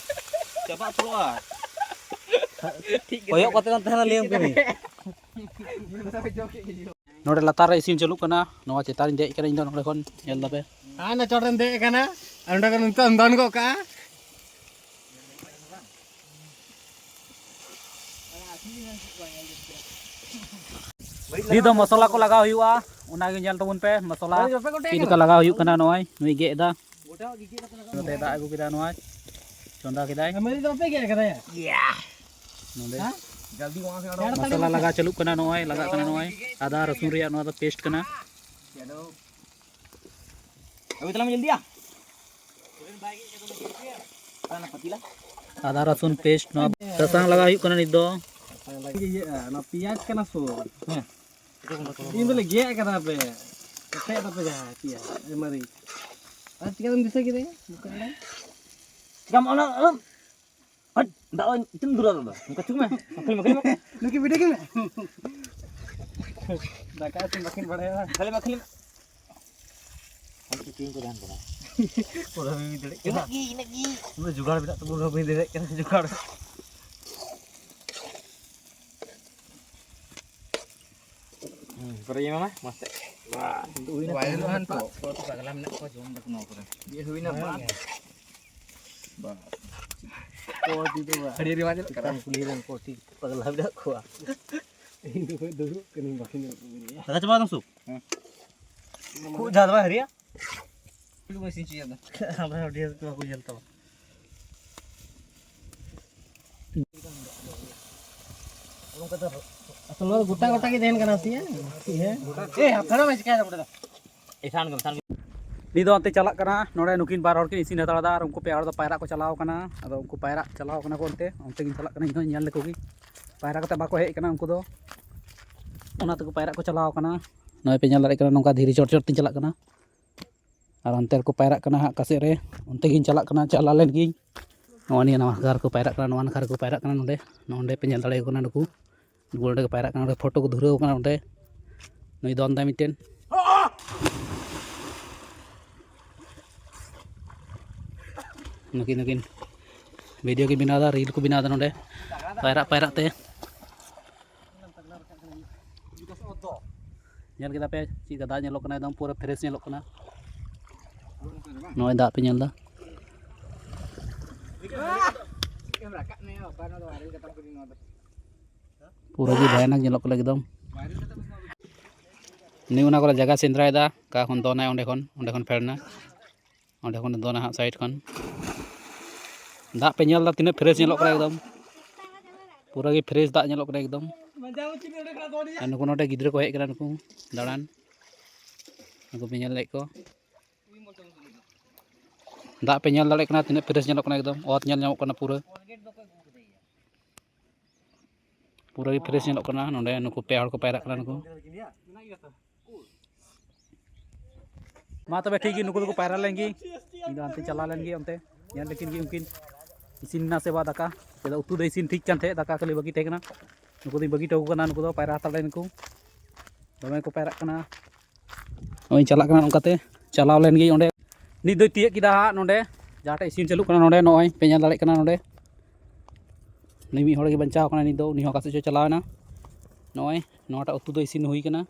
ᱪᱟᱵᱟ ᱩᱛᱟᱹᱨᱚᱜᱼᱟ᱾ ᱠᱚᱭᱚᱜ ᱠᱟᱛᱮ ᱞᱟᱝ ᱛᱟᱦᱮᱱᱟ, ᱞᱟᱹᱭᱟᱢ ᱠᱟᱹᱱᱟᱹᱧ᱾ ᱱᱚᱰᱮ ᱞᱟᱛᱟᱨ ᱨᱮ ᱤᱥᱤᱱ ᱪᱟᱹᱞᱩᱜ ᱠᱟᱱᱟ᱾ ᱱᱚᱣᱟ ᱪᱮᱛᱟᱱ ᱨᱤᱧ ᱫᱮᱡ ᱠᱟᱱᱟ ᱤᱧ ᱫᱚ, ᱱᱚᱰᱮ ᱠᱷᱚᱱ ᱧᱮᱞ ᱫᱟᱯᱮ᱾ ᱟᱨ ᱚᱱᱟ ᱪᱚᱴ ᱨᱮᱢ ᱫᱮᱡ ᱟᱠᱟᱱᱟ, ᱟᱨ ᱚᱸᱰᱮ ᱠᱷᱚᱱ ᱱᱤᱛᱚᱜ ᱮᱢ ᱫᱚᱱ ᱜᱚᱫ ᱠᱟᱜᱼᱟ᱾ ᱱᱤᱛ ᱫᱚ ᱢᱚᱥᱞᱟ ᱠᱚ ᱞᱟᱜᱟᱣ ᱦᱩᱭᱩᱜᱼᱟ, ᱚᱱᱟᱜᱮ ᱧᱮᱞ ᱛᱟᱵᱚᱱ ᱯᱮ᱾ ᱢᱚᱥᱞᱟ ᱦᱳᱭ, ᱵᱟᱯᱮ ᱠᱚᱴᱮᱡ ᱪᱮᱫ ᱞᱮᱠᱟ ᱠᱟᱱᱟ? ᱞᱟᱜᱟᱣ ᱦᱩᱭᱩᱜ ᱠᱟᱱᱟ, ᱱᱚᱜᱼᱚᱭ ᱱᱩᱭ ᱜᱮᱫ ᱮᱫᱟ᱾ ᱱᱚᱛᱮ ᱫᱟᱜ ᱟᱹᱜᱩ ᱠᱮᱫᱟ, ᱱᱚᱣᱟ ᱪᱚᱸᱫᱟ ᱠᱮᱫᱟᱭ᱾ ᱢᱟᱹᱨᱤᱪ ᱫᱚ ᱵᱟᱯᱮ ᱜᱮᱫ ᱠᱟᱫᱟ ᱭᱟ? ᱱᱚᱰᱮ ᱦᱮᱸ? ᱢᱚᱥᱞᱟ ᱞᱟᱜᱟᱣ ᱪᱟᱹᱞᱩᱜ ᱠᱟᱱᱟ, ᱱᱚᱜᱼᱚᱭ ᱞᱟᱜᱟᱜ ᱠᱟᱱᱟ, ᱱᱚᱜᱼᱚᱭ ᱟᱫᱟ ᱨᱟᱹᱥᱩᱱ ᱨᱮᱭᱟᱜ ᱱᱚᱣᱟ ᱫᱚ ᱯᱮᱥᱴ ᱠᱟᱱᱟ᱾ ᱟᱹᱜᱩᱭ ᱛᱟᱞᱟᱝ ᱢᱮ ᱡᱚᱞᱫᱤᱭᱟ᱾ ᱟᱫᱟ ᱨᱟᱹᱥᱩᱱ ᱯᱮᱥᱴ, ᱱᱚᱣᱟ ᱥᱟᱥᱟᱝ ᱞᱟᱜᱟᱣ ᱦᱩᱭᱩᱜ ᱠᱟᱱᱟ ᱱᱤᱛ ᱫᱚ᱾ ᱤᱭᱟᱹᱜᱼᱟ, ᱚᱱᱟ ᱯᱮᱸᱭᱟᱡᱽ ᱠᱟᱱᱟ ᱥᱩ᱾ ᱦᱮᱸ᱾ ᱤᱧ ᱫᱚᱞᱮ ᱜᱮᱫ ᱠᱟᱫᱟ ᱯᱮ᱾ ᱠᱮᱴᱮᱡ ᱫᱟᱯᱮ ᱡᱟᱦᱟᱸ ᱯᱮᱸᱭᱟᱡᱽ, ᱮ, ᱢᱟᱹᱨᱤᱪ᱾ ᱟᱨ ᱪᱤᱠᱟᱹᱛᱮᱢ ᱫᱤᱥᱟᱹ ᱠᱮᱫᱟ? ᱪᱤᱠᱟᱢ ᱚᱱᱟ, ᱟᱞᱚᱢ ᱦᱟᱴ, ᱫᱟᱜ ᱫᱚ ᱪᱮᱫ ᱮᱢ ᱫᱩᱞᱟ ᱫᱟᱫᱟ? ᱱᱚᱝᱠᱟ ᱪᱩᱠ ᱢᱮ᱾ ᱢᱟᱠᱷᱱᱤ, ᱢᱟᱠᱷᱱᱤ, ᱢᱟᱠᱷᱱᱤ᱾ ᱱᱩᱠᱤ video ᱜᱮ ᱢᱮ᱾ ᱫᱟᱠᱟ ᱤᱥᱤᱱ ᱵᱟᱹᱠᱤᱱ ᱵᱟᱲᱟᱭᱟ᱾ ᱠᱷᱟᱹᱞᱤ ᱢᱟ ᱠᱷᱟᱹᱞᱤ ᱦᱟᱹᱠᱩ ᱪᱩᱲᱤ ᱠᱚ ᱛᱟᱦᱮᱱ ᱠᱟᱱᱟ᱾ ᱯᱩᱨᱟᱹ ᱵᱟᱹᱧ ᱵᱩᱡᱽ ᱫᱟᱲᱮᱭᱟᱜ ᱠᱟᱱᱟ᱾ ᱤᱱᱟᱹᱜ ᱜᱮ, ᱤᱱᱟᱹᱜ ᱜᱮ᱾ ᱩᱱᱟᱹᱜ ᱡᱚᱜᱟᱲ ᱢᱮᱱᱟᱜ ᱛᱟᱵᱚᱱᱟ, ᱵᱟᱹᱧ ᱫᱟᱲᱮᱭᱟᱜ ᱠᱟᱱᱟ ᱡᱚᱜᱟᱲ᱾ ᱦᱩᱸ, ᱯᱩᱨᱟᱹ ᱤᱭᱟᱹ ᱢᱮ, ᱢᱚᱡᱽ ᱛᱮ᱾ ᱵᱟᱥ, ᱦᱩᱭᱱᱟ᱾ ᱵᱟᱭ ᱦᱩᱭᱩᱜᱼᱟ ᱱᱤᱛᱚᱜ᱾ ᱚᱠᱚᱭ ᱠᱚ ᱯᱟᱜᱽᱞᱟ ᱢᱮᱱᱟᱜ ᱠᱚᱣᱟ, ᱡᱚᱢ ᱫᱟᱠᱚ ᱱᱚᱣᱟ ᱠᱚᱨᱮ᱾ ᱤᱭᱟᱹ ᱦᱩᱭᱱᱟ, ᱵᱟᱥ᱾ ᱵᱟᱥ᱾ ᱠᱚ ᱫᱤ ᱫᱚ ᱵᱟᱥ᱾ ᱟᱹᱰᱤ ᱨᱮᱣᱟᱡᱽ ᱧᱮᱞᱚᱜ ᱠᱟᱱᱟ᱾ ᱠᱟᱨᱟᱢ ᱠᱩᱞᱦᱤ ᱨᱮᱱ ᱠᱚ ᱪᱮᱫ ᱯᱟᱜᱽᱞᱟ ᱢᱮᱱᱟᱜ ᱠᱚᱣᱟ᱾ ᱤᱧ ᱫᱚ ᱫᱩᱲᱩᱵ ᱠᱟᱹᱱᱟᱹᱧ, ᱵᱟᱹᱠᱤᱱ ᱫᱩᱲᱩᱵ ᱠᱟᱱᱟ᱾ ᱫᱟᱠᱟ ᱪᱟᱵᱟ ᱠᱮᱫᱟᱢ ᱥᱩ? ᱦᱮᱸ᱾ ᱠᱷᱩᱵ ᱡᱷᱟᱞ ᱵᱟᱝ ᱦᱟᱹᱨᱤᱭᱟ? ᱟᱵᱚ ᱦᱚᱲ ᱰᱷᱮᱨ ᱠᱚ ᱵᱟᱠᱚ ᱧᱮᱞ ᱛᱟᱢᱟ᱾ ᱟᱥᱚᱞ ᱱᱚᱣᱟ ᱫᱚ ᱜᱚᱴᱟ ᱜᱚᱴᱟ ᱜᱮ ᱛᱟᱦᱮᱱ ᱠᱟᱱᱟ ᱥᱮ? ᱦᱮᱸ᱾ ᱮ, ᱦᱟᱯᱛᱟ ᱨᱮ ᱵᱟᱭ ᱪᱤᱠᱟᱹᱭᱟ ᱱᱚᱰᱮ ᱫᱚ᱾ ᱤᱥᱟᱱ ᱜᱮ, ᱤᱥᱟᱱ ᱜᱮ᱾ ᱩᱱᱤ ᱫᱚ ᱚᱱᱛᱮ ᱪᱟᱞᱟᱜ ᱠᱟᱱᱟ, ᱱᱚᱰᱮ ᱱᱩᱠᱤᱱ ᱵᱟᱨ ᱦᱚᱲ ᱠᱤᱱ ᱤᱥᱤᱱ ᱦᱟᱛᱟᱲ ᱮᱫᱟ ᱟᱨ ᱩᱱᱠᱩ ᱯᱮ ᱦᱚᱲ ᱫᱚ ᱯᱟᱭᱨᱟᱜ ᱠᱚ ᱪᱟᱞᱟᱣ ᱠᱟᱱᱟ᱾ ᱟᱫᱚ ᱩᱱᱠᱩ ᱯᱟᱭᱨᱟᱜ ᱪᱟᱞᱟᱣ ᱠᱟᱱᱟ ᱠᱚ ᱚᱱᱛᱮ, ᱚᱱᱛᱮ ᱜᱤᱧ ᱪᱟᱞᱟᱜ ᱠᱟᱱᱟ ᱤᱧ ᱦᱚᱸ ᱧᱮᱞ ᱞᱮᱠᱚ ᱜᱮ᱾ ᱯᱟᱭᱨᱟ ᱠᱟᱛᱮ ᱵᱟᱠᱚ ᱦᱮᱡ ᱠᱟᱱᱟ ᱩᱱᱠᱩ ᱫᱚ, ᱚᱱᱟ ᱛᱮᱠᱚ ᱯᱟᱭᱨᱟᱜ ᱠᱚ ᱪᱟᱞᱟᱣ ᱠᱟᱱᱟ᱾ ᱱᱚᱜᱼᱚᱭ ᱯᱮ ᱧᱮᱞ ᱫᱟᱲᱮᱭᱟᱜ ᱠᱟᱱᱟ, ᱱᱚᱝᱠᱟ ᱫᱷᱤᱨᱤ ᱪᱚᱴ ᱪᱚᱴ ᱛᱤᱧ ᱪᱟᱞᱟᱜ ᱠᱟᱱᱟ᱾ ᱟᱨ ᱚᱱᱛᱮ ᱨᱮᱠᱚ ᱯᱟᱭᱨᱟᱜ ᱠᱟᱱᱟ ᱦᱟᱸᱜ ᱚᱠᱟ ᱥᱮᱫ ᱨᱮ, ᱚᱱᱛᱮ ᱜᱤᱧ ᱪᱟᱞᱟᱜ ᱠᱟᱱᱟ, ᱪᱟᱞᱟᱣ ᱞᱮᱱ ᱜᱤᱧ᱾ ᱱᱚᱜᱼᱚ ᱱᱤᱭᱟᱹ ᱱᱟᱠᱷᱟ ᱨᱮᱠᱚ ᱯᱟᱭᱨᱟᱜ ᱠᱟᱱᱟ, ᱱᱚᱣᱟ ᱱᱟᱠᱷᱟ ᱨᱮᱠᱚ ᱯᱟᱭᱨᱟᱜ ᱠᱟᱱᱟ ᱱᱚᱸᱰᱮ, ᱱᱚᱸᱰᱮ ᱯᱮ ᱧᱮᱞ ᱫᱟᱲᱮᱭᱟᱠᱚ ᱠᱟᱱᱟ ᱱᱩᱠᱩ᱾ ᱱᱩᱠᱩ ᱱᱚᱸᱰᱮ ᱠᱚ ᱯᱟᱭᱨᱟᱜ ᱠᱟᱱᱟ, ᱱᱚᱸᱰᱮ ᱯᱷᱳᱴᱳ ᱠᱚ ᱫᱷᱩᱨᱟᱹᱣ ᱠᱟᱱᱟ ᱱᱚᱸᱰᱮ᱾ ᱱᱩᱭ ᱫᱚᱱ ᱫᱟᱭ ᱢᱤᱫᱴᱮᱱ᱾ ᱱᱩᱠᱤᱱ, ᱱᱩᱠᱤᱱ ᱵᱷᱤᱰᱤᱭᱳ ᱠᱤᱱ ᱵᱮᱱᱟᱣ ᱮᱫᱟ, ᱨᱤᱞ ᱠᱚ ᱵᱮᱱᱟᱣ ᱮᱫᱟ ᱱᱚᱸᱰᱮ ᱯᱟᱭᱨᱟᱜ ᱯᱟᱭᱨᱟᱜ ᱛᱮ᱾ ᱧᱮᱞ ᱠᱮᱫᱟ ᱯᱮ ᱪᱮᱫ ᱞᱮᱠᱟ ᱫᱟᱜ ᱧᱮᱞᱚᱜ ᱠᱟᱱᱟ, ᱮᱠᱫᱚᱢ ᱯᱩᱨᱟᱹ ᱯᱷᱨᱮᱥ ᱧᱮᱞᱚᱜ ᱠᱟᱱᱟ᱾ ᱱᱚᱜᱼᱚᱭ ᱫᱟᱜ ᱯᱮ ᱧᱮᱞ ᱮᱫᱟ, ᱯᱩᱨᱟᱹ ᱜᱮ ᱵᱷᱚᱭᱟᱱᱚᱠ ᱧᱮᱞᱚᱜ ᱠᱟᱱᱟ ᱮᱠᱫᱚᱢ᱾ ᱱᱩᱭ ᱚᱱᱟ ᱠᱚᱨᱮ ᱡᱟᱭᱜᱟ ᱥᱮᱸᱫᱽᱨᱟᱭᱮᱫᱟ, ᱚᱠᱟ ᱠᱷᱚᱱ ᱫᱚᱱᱟᱭ ᱚᱸᱰᱮ ᱠᱷᱚᱱ, ᱚᱸᱰᱮ ᱠᱷᱚᱱ ᱯᱷᱮᱰ ᱮᱱᱟ᱾ ᱚᱸᱰᱮ ᱠᱷᱚᱱ ᱫᱚᱱᱟ ᱦᱟᱸᱜ ᱥᱟᱭᱤᱰ ᱠᱷᱚᱱ᱾ ᱫᱟᱜ ᱯᱮ ᱧᱮᱞ ᱮᱫᱟ ᱛᱤᱱᱟᱹᱜ ᱯᱷᱨᱮᱥ ᱧᱮᱞᱚᱜ ᱠᱟᱱᱟ ᱮᱠᱫᱚᱢ, ᱯᱩᱨᱟᱹ ᱜᱮ ᱯᱷᱨᱮᱥ ᱫᱟᱜ ᱧᱮᱞᱚᱜ ᱠᱟᱱᱟ ᱮᱠᱫᱚᱢ᱾ ᱟᱨ ᱱᱩᱠᱩ ᱱᱚᱰᱮ ᱜᱤᱫᱽᱨᱟᱹ ᱠᱚ ᱦᱮᱡ ᱟᱠᱟᱱᱟ ᱱᱩᱠᱩ ᱫᱟᱬᱟᱱ, ᱱᱩᱠᱩ ᱯᱮ ᱧᱮᱞ ᱞᱮᱫ ᱠᱚ᱾ ᱫᱟᱜ ᱯᱮ ᱧᱮᱞ ᱫᱟᱲᱮᱭᱟᱜ ᱠᱟᱱᱟ ᱛᱤᱱᱟᱹᱜ ᱯᱷᱨᱮᱥ ᱧᱮᱞᱚᱜ ᱠᱟᱱᱟ ᱮᱠᱫᱚᱢ, ᱚᱛ ᱧᱮᱞ ᱧᱟᱢᱚᱜ ᱠᱟᱱᱟ ᱯᱩᱨᱟᱹ᱾ ᱯᱩᱨᱟᱹ ᱜᱮ ᱯᱷᱨᱮᱥ ᱧᱮᱞᱚᱜ ᱠᱟᱱᱟ᱾ ᱱᱚᱰᱮ ᱱᱩᱠᱩ ᱯᱮ ᱦᱚᱲ ᱠᱚ ᱯᱟᱭᱨᱟᱜ ᱠᱟᱱᱟ ᱱᱩᱠᱩ᱾ ᱢᱟ ᱛᱚᱵᱮ ᱴᱷᱤᱠ ᱜᱮ, ᱱᱩᱠᱩ ᱫᱚᱠᱚ ᱯᱟᱭᱨᱟ ᱞᱮᱱ ᱜᱮ, ᱤᱧ ᱫᱚ ᱦᱟᱱᱛᱮᱧ ᱪᱟᱞᱟᱣ ᱞᱮᱱ ᱜᱮ ᱚᱱᱛᱮ ᱧᱮᱞ ᱞᱮᱠᱤᱱ ᱜᱮ ᱩᱱᱠᱤᱱ ᱤᱥᱤᱱ ᱮᱱᱟ ᱥᱮ ᱵᱟ ᱫᱟᱠᱟ᱾ ᱪᱮᱫᱟᱜ ᱩᱛᱩ ᱫᱚ ᱤᱥᱤᱱ ᱴᱷᱤᱠ ᱠᱟᱱ ᱛᱟᱦᱮᱸᱫ, ᱫᱟᱠᱟ ᱠᱷᱟᱹᱞᱤ ᱵᱟᱹᱠᱤ ᱛᱟᱦᱮᱸ ᱠᱟᱱᱟ᱾ ᱱᱩᱠᱩ ᱫᱚᱧ ᱵᱟᱹᱜᱤ ᱦᱚᱴᱚ ᱟᱠᱚ ᱠᱟᱱᱟ, ᱱᱩᱠᱩ ᱫᱚ ᱯᱟᱭᱨᱟ ᱦᱟᱛᱟᱲ ᱞᱮᱱ ᱠᱚ᱾ ᱫᱚᱢᱮ ᱠᱚ ᱯᱟᱭᱨᱟᱜ ᱠᱟᱱᱟ᱾ ᱱᱚᱜᱼᱚᱭ ᱪᱟᱞᱟᱜ ᱠᱟᱱᱟ ᱚᱱᱠᱟᱛᱮ, ᱪᱟᱞᱟᱣ ᱞᱮᱱ ᱜᱮ ᱚᱸᱰᱮ᱾ ᱱᱤᱛ ᱫᱚᱭ ᱛᱤᱭᱟᱹᱜ ᱠᱮᱫᱟ ᱦᱟᱸᱜ ᱱᱚᱸᱰᱮ, ᱡᱟᱦᱟᱸ ᱴᱷᱮᱡ ᱤᱥᱤᱱ ᱪᱟᱹᱞᱩᱜ ᱠᱟᱱᱟ ᱱᱚᱸᱰᱮ, ᱱᱚᱜᱼᱚᱭ ᱯᱮ ᱧᱮᱞ ᱫᱟᱲᱮᱭᱟᱜ ᱠᱟᱱᱟ ᱱᱚᱸᱰᱮ᱾ ᱱᱩᱭ ᱢᱤᱫ ᱦᱚᱲ ᱜᱮ ᱵᱟᱧᱪᱟᱣ ᱠᱟᱱᱟ ᱱᱤᱛ ᱫᱚ, ᱩᱱᱤ ᱦᱚᱸ ᱚᱠᱟ ᱥᱮᱫ ᱪᱚ ᱪᱟᱞᱟᱣ ᱮᱱᱟ᱾ ᱱᱚᱜᱼᱚᱭ ᱱᱚᱣᱟᱴᱟᱜ ᱩᱛᱩ ᱫᱚ ᱤᱥᱤᱱ ᱦᱩᱭ ᱠᱟᱱᱟ᱾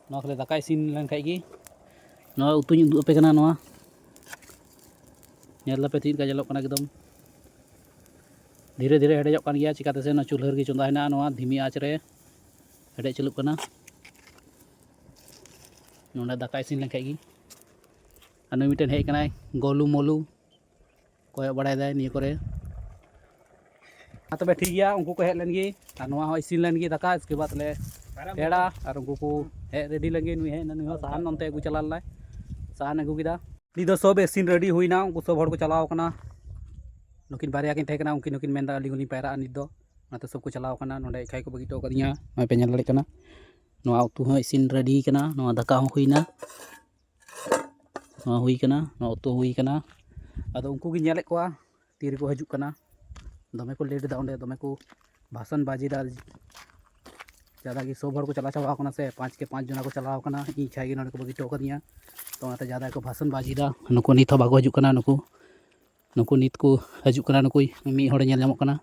ᱱᱚᱣᱟ ᱠᱷᱟᱹᱞᱤ ᱫᱟᱠᱟ ᱤᱥᱤᱱ ᱞᱮᱱ ᱠᱷᱟᱡ ᱜᱮ᱾ ᱱᱚᱣᱟ ᱩᱛᱩᱧ ᱩᱫᱩᱜ ᱟᱯᱮ ᱠᱟᱱᱟ᱾ ᱱᱚᱣᱟ ᱧᱮᱞ ᱫᱟᱯᱮ ᱛᱤᱱ ᱞᱮᱠᱟ ᱧᱮᱞᱚᱜ ᱠᱟᱱᱟ, ᱮᱠᱫᱚᱢ ᱫᱷᱤᱨᱮ ᱫᱷᱤᱨᱮ ᱦᱮᱰᱮᱡᱚᱜ ᱠᱟᱱ ᱜᱮᱭᱟ, ᱪᱤᱠᱟᱛᱮ ᱥᱮ ᱚᱱᱟ ᱪᱩᱞᱦᱟᱹ ᱨᱮᱜᱮ ᱪᱚᱸᱫᱟ ᱦᱮᱱᱟᱜᱼᱟ᱾ ᱱᱚᱣᱟ ᱫᱷᱤᱢᱤ ᱟᱸᱪ ᱨᱮ ᱦᱮᱰᱮᱡ ᱪᱟᱹᱞᱩᱜ ᱠᱟᱱᱟ᱾ ᱱᱚᱸᱰᱮ ᱫᱟᱠᱟ ᱤᱥᱤᱱ ᱞᱮᱱ ᱠᱷᱟᱡ ᱜᱮ᱾ ᱟᱨ ᱱᱩᱭ ᱢᱤᱫᱴᱮᱱ ᱦᱮᱡ ᱠᱟᱱᱟᱭ ᱜᱚᱞᱩ ᱢᱚᱞᱩ, ᱠᱚᱭᱚᱜ ᱵᱟᱲᱟᱭᱮᱫᱟᱭ ᱱᱤᱭᱟᱹ ᱠᱚᱨᱮ᱾ ᱢᱟ ᱛᱚᱵᱮ ᱴᱷᱤᱠ ᱜᱮᱭᱟ, ᱩᱱᱠᱩ ᱠᱚ ᱦᱮᱡ ᱞᱮᱱ ᱜᱮ ᱟᱨ ᱱᱚᱣᱟ ᱦᱚᱸ ᱤᱥᱤᱱ ᱞᱮᱱ ᱜᱮ ᱫᱟᱠᱟ, ᱤᱥᱠᱮ ᱵᱟᱫ ᱞᱮ ᱯᱮᱲᱟ ᱟᱨ ᱩᱱᱠᱩ ᱠᱚ ᱦᱮᱡ ᱨᱮᱰᱤ ᱞᱮᱱ ᱜᱮ᱾ ᱱᱩᱭ ᱦᱮᱡ ᱮᱱᱟ, ᱱᱩᱭ ᱦᱚᱸ ᱥᱟᱦᱟᱱ ᱚᱱᱛᱮ ᱟᱹᱜᱩ ᱪᱟᱞᱟᱣ ᱞᱮᱱᱟᱭ, ᱥᱟᱦᱟᱱ ᱟᱹᱜᱩ ᱠᱮᱫᱟ᱾ ᱱᱤᱛ ᱫᱚ ᱥᱚᱵ ᱤᱥᱤᱱ ᱨᱮᱰᱤ ᱦᱩᱭᱱᱟ, ᱩᱱᱠᱩ ᱥᱚᱵ ᱦᱚᱲ ᱠᱚ ᱪᱟᱞᱟᱣ ᱠᱟᱱᱟ᱾ ᱱᱩᱠᱤᱱ ᱵᱟᱨᱭᱟ ᱠᱤᱱ ᱛᱟᱦᱮᱸ ᱠᱟᱱᱟ, ᱩᱱᱠᱤᱱ ᱦᱚᱸᱠᱤᱱ ᱢᱮᱱᱫᱟ ᱟᱹᱞᱤᱧ ᱦᱚᱸᱞᱤᱧ ᱯᱟᱭᱨᱟᱜᱼᱟ ᱱᱤᱛ ᱫᱚ, ᱚᱱᱟᱛᱮ ᱥᱚᱵ ᱠᱚ ᱪᱟᱞᱟᱣ ᱠᱟᱱᱟ᱾ ᱱᱚᱸᱰᱮ ᱮᱠᱟᱭ ᱠᱚ ᱵᱟᱹᱜᱤ ᱦᱚᱴᱚ ᱠᱟᱫᱤᱧᱟ, ᱱᱚᱜᱼᱚᱭ ᱯᱮ ᱧᱮᱞ ᱫᱟᱲᱮᱭᱟᱜ ᱠᱟᱱᱟ᱾ ᱱᱚᱣᱟ ᱩᱛᱩ ᱦᱚᱸ ᱤᱥᱤᱱ ᱨᱮᱰᱤ ᱠᱟᱱᱟ, ᱱᱚᱣᱟ ᱫᱟᱠᱟ ᱦᱚᱸ ᱦᱩᱭᱱᱟ, ᱱᱚᱣᱟ ᱦᱩᱭ ᱠᱟᱱᱟ, ᱱᱚᱣᱟ ᱩᱛᱩ ᱦᱩᱭ ᱠᱟᱱᱟ᱾ ᱟᱫᱚ ᱩᱱᱠᱩ ᱜᱤᱧ ᱧᱮᱞᱮᱫ ᱠᱚᱣᱟ ᱛᱤ ᱨᱮᱠᱚ ᱦᱤᱡᱩᱜ ᱠᱟᱱᱟ, ᱫᱚᱢᱮ ᱠᱚ ᱞᱮᱴ ᱮᱫᱟ ᱚᱸᱰᱮ, ᱫᱚᱢᱮ ᱠᱚ ᱵᱷᱟᱥᱚᱱ ᱵᱟᱡᱤ ᱮᱫᱟ᱾ ᱡᱟᱫᱟ ᱜᱮ ᱥᱚᱵ ᱦᱚᱲ ᱠᱚ ᱪᱟᱞᱟᱣ ᱪᱟᱵᱟᱣ ᱠᱟᱱᱟ ᱥᱮ, ᱯᱟᱸᱪ ᱠᱮ ᱯᱟᱸᱪ ᱡᱚᱱᱟ ᱠᱚ ᱪᱟᱞᱟᱣ ᱠᱟᱱᱟ, ᱤᱧ ᱪᱷᱟᱭ ᱜᱮ ᱱᱚᱰᱮ ᱠᱚ ᱵᱟᱹᱜᱤ ᱦᱚᱴᱚ ᱠᱟᱫᱤᱧᱟ᱾ ᱛᱚ ᱚᱱᱟᱛᱮ ᱡᱟᱫᱟ ᱜᱮᱠᱚ ᱵᱷᱟᱥᱚᱱ ᱵᱟᱡᱤ ᱮᱫᱟ᱾ ᱱᱩᱠᱩ ᱱᱤᱛ ᱦᱚᱸ ᱵᱟᱠᱚ ᱦᱤᱡᱩᱜ ᱠᱟᱱᱟ, ᱱᱩᱠᱩ, ᱱᱩᱠᱩ ᱱᱤᱛ ᱠᱚ ᱦᱤᱡᱩᱜ ᱠᱟᱱᱟ, ᱱᱩᱠᱩ ᱢᱤᱫ ᱦᱚᱲᱮ ᱧᱮᱞ ᱧᱟᱢᱚᱜ ᱠᱟᱱᱟ᱾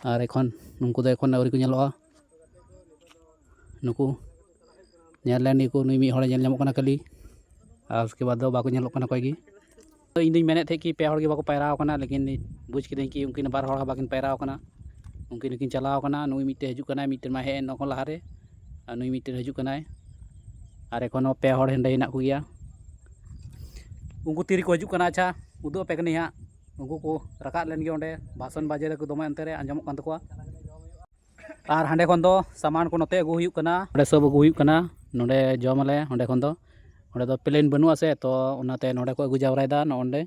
ᱟᱨ ᱮᱠᱷᱚᱱ ᱱᱩᱠᱩ ᱫᱚ ᱮᱠᱷᱚᱱ ᱟᱹᱣᱨᱤ ᱠᱚ ᱧᱮᱞᱚᱜᱼᱟ᱾ ᱱᱩᱠᱩ ᱧᱮᱞ ᱞᱮᱱ ᱜᱮᱠᱚ, ᱱᱩᱭ ᱢᱤᱫ ᱦᱚᱲᱮ ᱧᱮᱞ ᱧᱟᱢᱚᱜ ᱠᱟᱱᱟ ᱠᱷᱟᱹᱞᱤ, ᱟᱨ ᱩᱥᱠᱮ ᱵᱟᱫ ᱫᱚ ᱵᱟᱠᱚ ᱧᱮᱞᱚᱜ ᱠᱟᱱᱟ ᱚᱠᱚᱭ ᱜᱮ᱾ ᱛᱚ ᱤᱧ ᱫᱩᱧ ᱢᱮᱱᱮᱫ ᱛᱟᱦᱮᱸᱫ ᱠᱤ ᱯᱮ ᱦᱚᱲ ᱜᱮ ᱵᱟᱠᱚ ᱯᱟᱭᱨᱟᱣ ᱠᱟᱱᱟ, ᱞᱮᱠᱤᱱ ᱵᱩᱡᱽ ᱠᱤᱫᱟᱹᱧ ᱠᱤ ᱩᱱᱠᱤᱱ ᱵᱟᱨ ᱦᱚᱲ ᱦᱚᱸ ᱵᱟᱠᱤᱱ ᱯᱟᱭᱨᱟᱣ ᱠᱟᱱᱟ᱾ ᱩᱱᱠᱤᱱ ᱦᱚᱸᱠᱤᱱ ᱪᱟᱞᱟᱣ ᱠᱟᱱᱟ, ᱱᱩᱭ ᱢᱤᱫᱴᱮᱱ ᱦᱤᱡᱩᱜ ᱠᱟᱱᱟᱭ, ᱢᱤᱫᱴᱮᱱ ᱢᱟ ᱦᱮᱡ ᱮᱱ ᱠᱷᱚᱱ ᱞᱟᱦᱟᱨᱮ, ᱟᱨ ᱱᱩᱭ ᱢᱤᱫᱴᱮᱱ ᱦᱤᱡᱩᱜ ᱠᱟᱱᱟᱭ᱾ ᱟᱨ ᱮᱠᱷᱚᱱ ᱦᱚᱸ ᱯᱮ ᱦᱚᱲ ᱦᱟᱸᱰᱮ ᱦᱮᱱᱟᱜ ᱠᱚᱜᱮᱭᱟ᱾ ᱩᱱᱠᱩ ᱛᱤ ᱨᱮᱠᱚ ᱦᱤᱡᱩᱜ ᱠᱟᱱᱟ, ᱟᱪᱪᱷᱟ, ᱩᱫᱩᱜ ᱟᱯᱮ ᱠᱟᱹᱱᱟᱹᱧ ᱦᱟᱸᱜ᱾ ᱩᱱᱠᱩ ᱠᱚ ᱨᱟᱠᱟᱵ ᱞᱮᱱ ᱜᱮ ᱚᱸᱰᱮ, ᱵᱷᱟᱥᱚᱱ ᱵᱟᱡᱮ ᱫᱟᱠᱚ ᱫᱚᱢᱮ, ᱚᱱᱛᱮ ᱨᱮ ᱟᱸᱡᱚᱢᱚᱜ ᱠᱟᱱ ᱛᱟᱠᱚᱣᱟ᱾ ᱟᱨ ᱦᱟᱸᱰᱮ ᱠᱷᱚᱱ ᱫᱚ ᱥᱟᱢᱟᱱ ᱠᱚ ᱱᱚᱛᱮ ᱟᱹᱜᱩ ᱦᱩᱭᱩᱜ ᱠᱟᱱᱟ, ᱚᱸᱰᱮ ᱥᱚᱵ ᱟᱹᱜᱩ ᱦᱩᱭᱩᱜ ᱠᱟᱱᱟ᱾ ᱱᱚᱸᱰᱮ ᱡᱚᱢ ᱟᱞᱮ ᱚᱸᱰᱮ ᱠᱷᱚᱱ ᱫᱚ, ᱚᱸᱰᱮ ᱫᱚ ᱯᱞᱮᱱ ᱵᱟᱹᱱᱩᱜᱼᱟ ᱥᱮ, ᱛᱚ ᱚᱱᱟᱛᱮ ᱱᱚᱸᱰᱮ ᱠᱚ ᱟᱹᱜᱩ ᱡᱟᱣᱨᱟᱭᱮᱫᱟ᱾ ᱱᱚᱜᱼᱚ ᱱᱚᱸᱰᱮ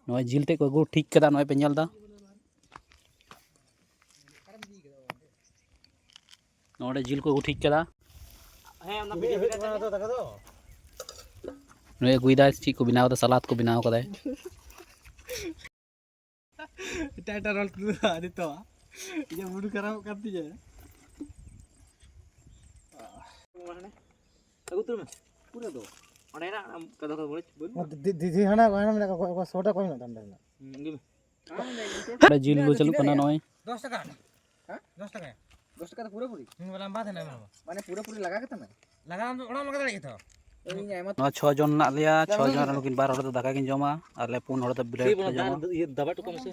ᱱᱚᱜᱼᱚᱭ ᱡᱤᱞ ᱛᱮᱫ ᱠᱚ ᱟᱹᱜᱩ ᱴᱷᱤᱠ ᱠᱟᱫᱟ, ᱱᱚᱜᱼᱚᱭ ᱯᱮ ᱧᱮᱞ ᱮᱫᱟ᱾ ᱱᱚᱸᱰᱮ ᱡᱤᱞ ᱠᱚ ᱟᱹᱜᱩ ᱴᱷᱤᱠ ᱠᱟᱫᱟ᱾ ᱦᱮᱸ, ᱚᱱᱟ ᱵᱷᱤᱰᱤᱭᱳ ᱵᱷᱤᱰᱤᱭᱳ ᱛᱮ ᱫᱟᱠᱟ ᱫᱚ᱾ ᱱᱩᱭ ᱟᱹᱜᱩᱭᱮᱫᱟᱭ, ᱪᱮᱫ ᱠᱚ ᱵᱮᱱᱟᱣ ᱠᱟᱫᱟ, ᱥᱟᱞᱟᱫ ᱠᱚ ᱵᱮᱱᱟᱣ ᱠᱟᱫᱟᱭ᱾ ᱮᱴᱟᱜ ᱮᱴᱟᱜ ᱨᱚᱲ ᱛᱮᱫᱚ ᱱᱤᱛᱚᱜ ᱤᱧᱟᱹᱜ ᱢᱩᱰ ᱠᱷᱟᱨᱟᱯᱚᱜ ᱠᱟᱱ ᱛᱤᱧᱟᱹ᱾ ᱟᱹᱜᱩ ᱩᱛᱟᱹᱨ ᱢᱮ᱾ ᱯᱩᱨᱟᱹ ᱫᱚ᱾ ᱚᱸᱰᱮ ᱦᱮᱱᱟᱜ ᱠᱟᱫᱟ ᱠᱚ ᱵᱟᱹᱲᱤᱡ᱾ ᱵᱟᱹᱱᱩᱜ᱾ ᱫᱤ-, ᱫᱤ-, ᱫᱤ ᱦᱟᱱᱟ ᱚᱠᱟ ᱢᱮᱱᱟᱜ ᱠᱚᱣᱟ, ᱚᱠᱚᱭ ᱥᱚᱴ ᱚᱠᱚᱭ ᱢᱮᱱᱟᱜ ᱛᱟᱢ ᱚᱸᱰᱮ ᱦᱮᱱᱟᱜ? ᱦᱩᱸ, ᱤᱫᱤ ᱢᱮ᱾ ᱚᱸᱰᱮ ᱡᱤᱞ ᱩᱛᱩ ᱪᱟᱹᱞᱩᱜ ᱠᱟᱱᱟ ᱱᱚᱜᱼᱚᱭ᱾ ᱫᱚᱥ ᱴᱟᱠᱟ᱾ ᱦᱮᱸ? ᱫᱚᱥ ᱴᱟᱠᱟ᱾ ᱫᱚᱥ ᱴᱟᱠᱟ ᱫᱚ ᱯᱩᱨᱟᱹᱯᱩᱨᱤ? ᱦᱩᱸ, ᱵᱟᱞᱟ ᱵᱟᱫ ᱮᱱᱟ ᱵᱟᱵᱟ᱾ ᱢᱟᱱᱮ ᱯᱩᱨᱟᱹᱯᱩᱨᱤ ᱞᱟᱜᱟ ᱠᱟᱛᱟᱢ? ᱞᱟᱜᱟ ᱫᱚ ᱚᱲᱟᱜ ᱞᱟᱜᱟ ᱫᱟᱲᱮᱭᱟᱜ ᱜᱮᱛᱚ᱾ ᱤᱧ ᱟᱭᱢᱟ ᱱᱚᱣᱟ ᱪᱷᱚ ᱡᱚᱱ ᱢᱮᱱᱟᱜ ᱞᱮᱭᱟ, ᱪᱷᱚ ᱡᱚᱱ ᱨᱮ ᱱᱩᱠᱤᱱ ᱵᱟᱨ ᱦᱚᱲ ᱫᱚ ᱫᱟᱠᱟ ᱠᱤᱱ ᱡᱚᱢᱟ, ᱟᱨ ᱟᱞᱮ ᱯᱩᱱ ᱦᱚᱲ ᱫᱚ ᱵᱨᱮᱰ ᱞᱮ ᱡᱚᱢᱟ᱾ ᱤᱭᱟᱹ ᱫᱟᱵᱟ ᱦᱚᱴᱚ ᱠᱟᱜ ᱢᱮᱥᱮ᱾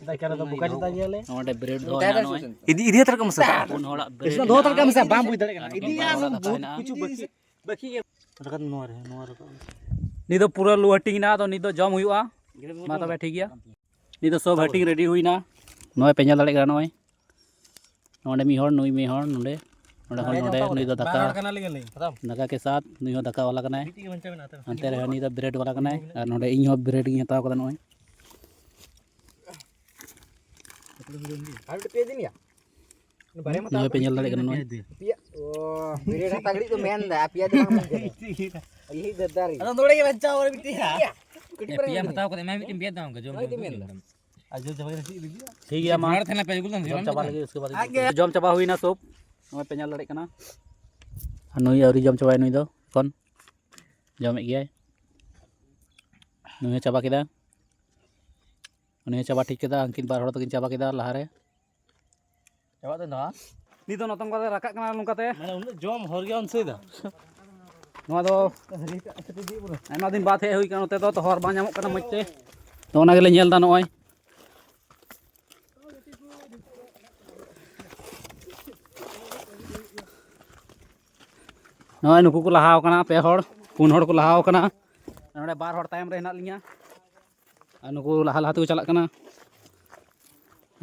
ᱱᱚᱰᱮ ᱵᱨᱮᱰ ᱫᱚ ᱦᱮᱱᱟᱜᱼᱟ ᱱᱚᱜᱼᱚᱭ᱾ ᱤᱫᱤ, ᱤᱫᱤ ᱦᱟᱛᱟᱲ ᱠᱟᱜ ᱢᱮᱥᱮ᱾ ᱯᱩᱱ ᱦᱚᱲᱟᱜ ᱵᱨᱮᱰ ᱫᱚᱦᱚ ᱦᱟᱛᱟᱲ ᱠᱟᱜ ᱢᱮᱥᱮ, ᱵᱟᱝ ᱵᱩᱡᱽ ᱫᱟᱲᱮᱭᱟᱜ ᱠᱟᱱᱟ᱾ ᱤᱫᱤ ᱟᱨ ᱫᱟᱠᱟ ᱦᱮᱱᱟᱜᱼᱟ᱾ ᱠᱤᱪᱷᱩ ᱵᱟᱹᱠᱤ, ᱵᱟᱹᱠᱤ ᱜᱮ᱾ ᱨᱟᱠᱟᱵ ᱱᱚᱣᱟ ᱨᱮ, ᱱᱚᱣᱟ ᱨᱟᱠᱟᱵ᱾ ᱱᱤᱛ ᱫᱚ ᱯᱩᱨᱟᱹ ᱞᱩ ᱦᱟᱹᱴᱤᱧ ᱮᱱᱟ, ᱟᱫᱚ ᱱᱤᱛ ᱫᱚ ᱡᱚᱢ ᱦᱩᱭᱩᱜᱼᱟ᱾ ᱢᱟ ᱛᱚᱵᱮ ᱴᱷᱤᱠ ᱜᱮᱭᱟ, ᱱᱤᱛ ᱫᱚ ᱥᱚᱵ ᱦᱟᱹᱴᱤᱧ ᱨᱮᱰᱤ ᱦᱩᱭᱱᱟ᱾ ᱱᱚᱜᱼᱚᱭ ᱯᱮ ᱧᱮᱞ ᱫᱟᱲᱮᱭᱟᱜ ᱠᱟᱱᱟ, ᱱᱚᱜᱼᱚᱭ, ᱱᱚᱰᱮ ᱢᱤᱫ ᱦᱚᱲ, ᱱᱩᱭ ᱢᱤᱫ ᱦᱚᱲ, ᱱᱚᱰᱮ, ᱱᱚᱰᱮ ᱦᱚᱸ, ᱱᱚᱰᱮ, ᱱᱩᱭ ᱫᱚ ᱫᱟᱠᱟ, ᱫᱟᱠᱟ ᱠᱮ ᱥᱟᱛᱷ ᱱᱩᱭ ᱦᱚᱸ ᱫᱟᱠᱟ ᱵᱟᱞᱟ ᱠᱟᱱᱟᱭ᱾ ᱦᱟᱱᱛᱮ ᱨᱮ ᱦᱟᱹᱱᱤ ᱫᱚ ᱵᱨᱮᱰ ᱵᱟᱞᱟ ᱠᱟᱱᱟᱭ, ᱟᱨ ᱱᱚᱰᱮ ᱤᱧ ᱦᱚᱸ ᱵᱨᱮᱰ ᱜᱤᱧ ᱦᱟᱛᱟᱣ ᱠᱟᱫᱟ ᱱᱚᱜᱼᱚᱭ᱾ ᱟᱨ ᱢᱤᱫᱴᱮᱡ ᱯᱮ ᱫᱤᱱ ᱜᱮᱭᱟ? ᱱᱚᱜᱼᱚᱭ ᱯᱮ ᱧᱮᱞ ᱫᱟᱲᱮᱭᱟᱜ ᱠᱟᱱᱟ ᱱᱚᱜᱼᱚᱭ᱾ ᱯᱮᱭᱟ, ᱚ, ᱵᱨᱮᱰ ᱦᱟᱛᱟᱣ ᱜᱷᱟᱹᱲᱤᱡ ᱫᱚ ᱢᱮᱱ ᱫᱟ, ᱯᱮᱭᱟ ᱫᱚ ᱵᱟᱝ ᱢᱮᱱ ᱠᱟᱱᱟ᱾ ᱤᱭᱟᱹ ᱫᱟᱫᱟ ᱨᱮ᱾ ᱟᱫᱚ ᱱᱚᱰᱮ ᱜᱮ ᱵᱟᱧᱪᱟᱣ ᱠᱟᱱᱟ ᱢᱤᱫᱴᱮᱡ ᱦᱟᱸᱜ᱾ ᱯᱮᱭᱟᱢ ᱦᱟᱛᱟᱣ ᱠᱟᱫᱟ, ᱮᱢᱟᱭ ᱢᱤᱫᱴᱮᱱ ᱵᱤᱭᱟᱨ ᱫᱟᱢ ᱠᱚ ᱡᱚᱢ ᱱᱚᱜᱼᱚᱭ ᱫᱚ ᱢᱮᱱ ᱫᱟ᱾ ᱴᱷᱤᱠ ᱜᱮᱭᱟ, ᱢᱟ᱾ ᱡᱚᱢ ᱪᱟᱵᱟ ᱞᱟᱹᱜᱤᱫ, ᱩᱥᱠᱮ ᱵᱟᱫ ᱡᱚᱢ ᱪᱟᱵᱟ ᱦᱩᱭᱱᱟ ᱥᱚᱵ᱾ ᱱᱚᱜᱼᱚᱭ ᱯᱮ ᱧᱮᱞ ᱫᱟᱲᱮᱭᱟᱜ ᱠᱟᱱᱟ᱾ ᱟᱨ ᱱᱩᱭ ᱟᱹᱣᱨᱤ ᱡᱚᱢ ᱪᱟᱵᱟᱭᱟ, ᱱᱩᱭ ᱫᱚ ᱮᱠᱷᱚᱱ ᱡᱚᱢᱮᱫ ᱜᱮᱭᱟᱭ᱾ ᱱᱩᱭ ᱦᱚᱸ ᱪᱟᱵᱟ ᱠᱮᱫᱟ᱾ ᱩᱱᱤ ᱦᱚᱸ ᱪᱟᱵᱟ ᱴᱷᱤᱠ ᱠᱮᱫᱟ, ᱩᱱᱠᱤᱱ ᱵᱟᱨ ᱦᱚᱲ ᱫᱚᱠᱤᱱ ᱪᱟᱵᱟ ᱠᱮᱫᱟ ᱞᱟᱦᱟᱨᱮ᱾ ᱪᱟᱵᱟᱜ ᱛᱟᱦᱮᱱ ᱫᱚ, ᱦᱟᱸ? ᱱᱤᱛ ᱫᱚ ᱱᱚᱛᱚᱝ ᱠᱟᱛᱮ ᱨᱟᱠᱟᱵ ᱠᱟᱱᱟ ᱱᱚᱝᱠᱟᱛᱮ᱾ ᱢᱟᱱᱮ ᱩᱱᱟᱹᱜ ᱡᱚᱢ ᱦᱚᱨ ᱜᱮ ᱵᱟᱢ ᱫᱤᱥᱟᱹᱭᱮᱫᱟ᱾ ᱱᱚᱣᱟ ᱫᱚ ᱟᱭᱢᱟ ᱫᱤᱱ ᱵᱟᱫ ᱦᱮᱡ ᱦᱩᱭ ᱠᱟᱱᱟ ᱱᱚᱛᱮ ᱫᱚ, ᱛᱚ ᱦᱚᱨ ᱵᱟᱝ ᱧᱟᱢᱚᱜ ᱠᱟᱱᱟ ᱢᱚᱡᱽ ᱛᱮ᱾ ᱛᱚ ᱚᱱᱟ ᱜᱮᱞᱮ ᱧᱮᱞ ᱮᱫᱟ ᱱᱚᱜᱼᱚᱭ᱾ ᱱᱚᱜᱼᱚᱭ ᱱᱩᱠᱩ ᱠᱚ ᱞᱟᱦᱟᱣ ᱠᱟᱱᱟ, ᱯᱮ ᱦᱚᱲ, ᱯᱩᱱ ᱦᱚᱲ ᱠᱚ ᱞᱟᱦᱟᱣ ᱠᱟᱱᱟ᱾ ᱱᱚᱰᱮ ᱵᱟᱨ ᱦᱚᱲ ᱛᱟᱭᱚᱢ ᱨᱮ ᱦᱮᱱᱟᱜ ᱞᱤᱧᱟ᱾ ᱟᱨ ᱱᱩᱠᱩ ᱞᱟᱦᱟ ᱞᱟᱦᱟ ᱛᱮᱠᱚ ᱪᱟᱞᱟᱜ ᱠᱟᱱᱟ᱾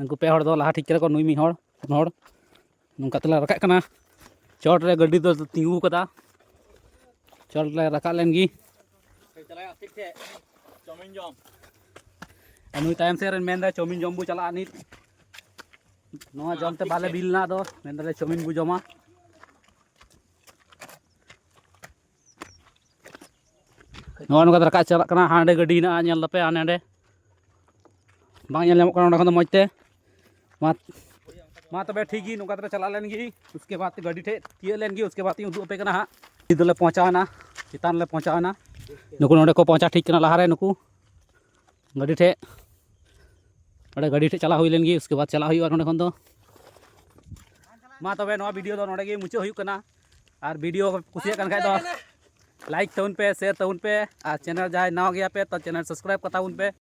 ᱩᱱᱠᱩ ᱯᱮ ᱦᱚᱲ ᱫᱚ ᱞᱟᱦᱟ ᱴᱷᱤᱠ ᱠᱟᱱᱟ ᱠᱚ, ᱱᱩᱭ ᱢᱤᱫ ᱦᱚᱲ, ᱯᱩᱱ ᱦᱚᱲ᱾ ᱱᱚᱝᱠᱟ ᱛᱮᱞᱮ ᱨᱟᱠᱟᱵ ᱠᱟᱱᱟ᱾ ᱪᱚᱴ ᱨᱮ ᱜᱟᱹᱰᱤ ᱫᱚ ᱛᱤᱸᱜᱩ ᱠᱟᱫᱟ᱾ ᱪᱚᱴ ᱞᱮ ᱨᱟᱠᱟᱵ ᱞᱮᱱ ᱜᱮ᱾ ᱟᱨ ᱱᱩᱭ ᱛᱟᱭᱚᱢ ᱥᱮᱫ ᱨᱮᱱ ᱢᱮᱱᱫᱟ ᱪᱟᱣᱢᱤᱱ ᱡᱚᱢ ᱵᱚ ᱪᱟᱞᱟᱜᱼᱟ ᱱᱤᱛ᱾ ᱱᱚᱣᱟ ᱡᱚᱢ ᱛᱮ ᱵᱟᱞᱮ ᱵᱤᱞ ᱱᱟ, ᱟᱫᱚ ᱢᱮᱱᱫᱟᱞᱮ ᱪᱟᱣᱢᱤᱱ ᱵᱚ ᱡᱚᱢᱟ᱾ ᱱᱚᱜᱼᱚ ᱱᱚᱝᱠᱟ ᱛᱮ ᱨᱟᱠᱟᱵ ᱪᱟᱞᱟᱜ ᱠᱟᱱᱟ᱾ ᱦᱟᱸᱰᱮ ᱜᱟᱹᱰᱤ ᱦᱮᱱᱟᱜᱼᱟ, ᱧᱮᱞ ᱫᱟᱯᱮ ᱦᱟᱸᱰᱮ ᱱᱟᱸᱰᱮ᱾ ᱵᱟᱝ ᱧᱮᱞ ᱧᱟᱢᱚᱜ ᱠᱟᱱᱟ ᱚᱸᱰᱮ ᱠᱷᱚᱱ ᱫᱚ ᱢᱚᱡᱽ ᱛᱮ᱾ ᱢᱟ, ᱢᱟ ᱛᱚᱵᱮ ᱴᱷᱤᱠ ᱜᱮ, ᱱᱚᱝᱠᱟ ᱛᱮᱞᱮ ᱪᱟᱞᱟᱜ ᱞᱮᱱ ᱜᱮ, ᱩᱥᱠᱮ ᱵᱟᱫ ᱜᱟᱹᱰᱤ ᱴᱷᱮᱡ ᱛᱤᱭᱟᱹᱜ ᱞᱮᱱ ᱜᱮ, ᱩᱥᱠᱮ ᱵᱟᱫ ᱤᱧ ᱩᱫᱩᱜ ᱟᱯᱮ ᱠᱟᱱᱟ ᱦᱟᱸᱜ᱾ ᱱᱤᱛ ᱫᱚᱞᱮ ᱯᱳᱸᱪᱷᱟᱣ ᱮᱱᱟ, ᱪᱮᱛᱟᱱ ᱞᱮ ᱯᱳᱸᱪᱷᱟᱣ ᱮᱱᱟ᱾ ᱱᱩᱠᱩ ᱱᱚᱰᱮ ᱠᱚ ᱯᱳᱸᱪᱷᱟ ᱴᱷᱤᱠ ᱠᱟᱱᱟ ᱞᱟᱦᱟᱨᱮ, ᱱᱩᱠᱩ ᱜᱟᱹᱰᱤ ᱴᱷᱮᱡ, ᱱᱚᱰᱮ ᱜᱟᱹᱰᱤ ᱴᱷᱮᱡ ᱪᱟᱞᱟᱣ ᱦᱩᱭ ᱞᱮᱱ ᱜᱮ, ᱩᱥᱠᱮ ᱵᱟᱫ ᱪᱟᱞᱟᱜ ᱦᱩᱭᱩᱜᱼᱟ ᱱᱚᱰᱮ ᱠᱷᱚᱱ ᱫᱚ᱾ ᱢᱟ ᱛᱚᱵᱮ ᱱᱚᱣᱟ ᱵᱷᱤᱰᱤᱭᱳ ᱫᱚ ᱱᱚᱰᱮ ᱜᱮ ᱢᱩᱪᱟᱹᱫ ᱦᱩᱭᱩᱜ ᱠᱟᱱᱟ᱾ ᱟᱨ ᱵᱷᱤᱰᱤᱭᱳ ᱠᱩᱥᱤᱭᱟᱜ ᱠᱟᱱ ᱠᱷᱟᱡ ᱫᱚ ᱞᱟᱭᱤᱠ ᱛᱟᱵᱚᱱ ᱯᱮ, ᱥᱮᱭᱟᱨ ᱛᱟᱵᱚᱱ ᱯᱮ, ᱟᱨ ᱪᱮᱱᱮᱞ ᱡᱟᱦᱟᱸᱭ ᱱᱟᱣᱟ ᱜᱮᱭᱟ ᱯᱮ ᱛᱚ ᱪᱮᱱᱮᱞ ᱥᱟᱵᱥᱠᱨᱟᱭᱤᱵ ᱠᱟᱛᱟ ᱵᱚᱱ ᱯᱮ᱾